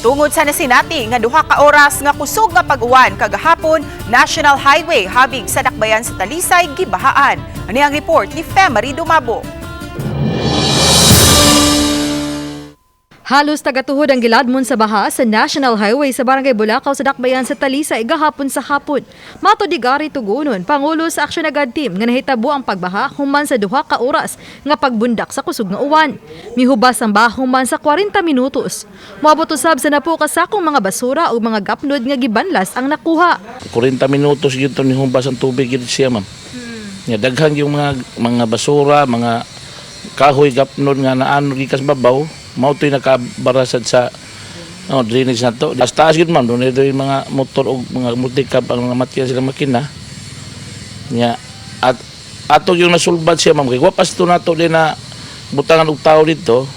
Tungod sa nasinati nga 2 ka oras nga kusog nga pag-uwan kagahapon, National Highway habig sa dakbayan sa Talisay gibahaan. Ani ang report ni Femary Dumabo. Halos tagatuhod ang giladmon sa baha sa National Highway sa Barangay Bulacau sa Dakbayan sa Talisay gahapon sa hapon. Mato di Gary Tugunon, pangulo sa Action Agad Team, nga nahitabo ang pagbaha human sa 2 ka oras nga pagbundak sa kusog nga uwan. Mihubas ang baha human sa 40 minutos. Moabot usab sa napo ka sakong mga basura ug mga gapnod nga gibanlas ang nakuha. 40 minutos gyud to nihubas ang tubig gyud siya, ma'am. Nga daghan yung mga basura, mga kahoy gapnon nga naano gikas babaw, mao to'y nakabarasad sa, oh, drainage na to. Taas taas gyud, ma'am, doon ito yung mga motor o mga multicab ang namatyan sila makina. Nya at ato yung nasulbad siya, ma'am, kay wapas to nato din na butangan og tao dito.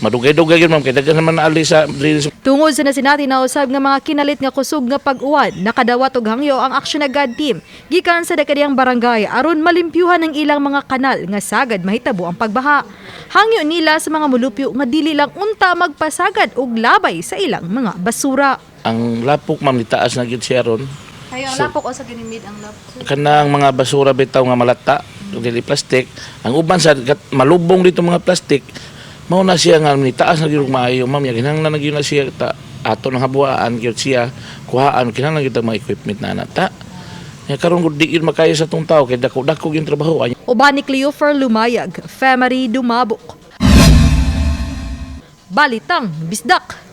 Madugay-dugay gyud, ma'am, kay daghan naman naali sa drainage. Tungod sa nasinati na usab nga mga kinalit nga kusog nga pag-uwan, nakadawat og hangyo ang Action Agad Team gikan sa dakadiyang barangay aron malimpyuhan ang ilang mga kanal nga sagad mahitabo ang pagbaha. Hangyo nila sa mga mulupyo nga dili lang unta magpasagad og labay sa ilang mga basura. Ang lapok, ma'am, nitaas na gyud siya ron. Kayo ang lapok o sa ginimid ang lapok? Kanang mga basura bitaw nga malata, dili plastic. Ang uban sa malubong dito mga plastic, mao na siya nga nitaas na gyud maayo, ma'am. Ya kinahanglan na gyud na siya ta ato nang habuaan gyud siya kuhaan, kinahanglan gyud ang mga equipment na ana ta. Ya karon gud di gyud makaya sa tong tao kay dako-dako gyud trabaho. Ay, Uban ni Cleofer Lumayag, Femery Dumabok. Balitang Bisdak.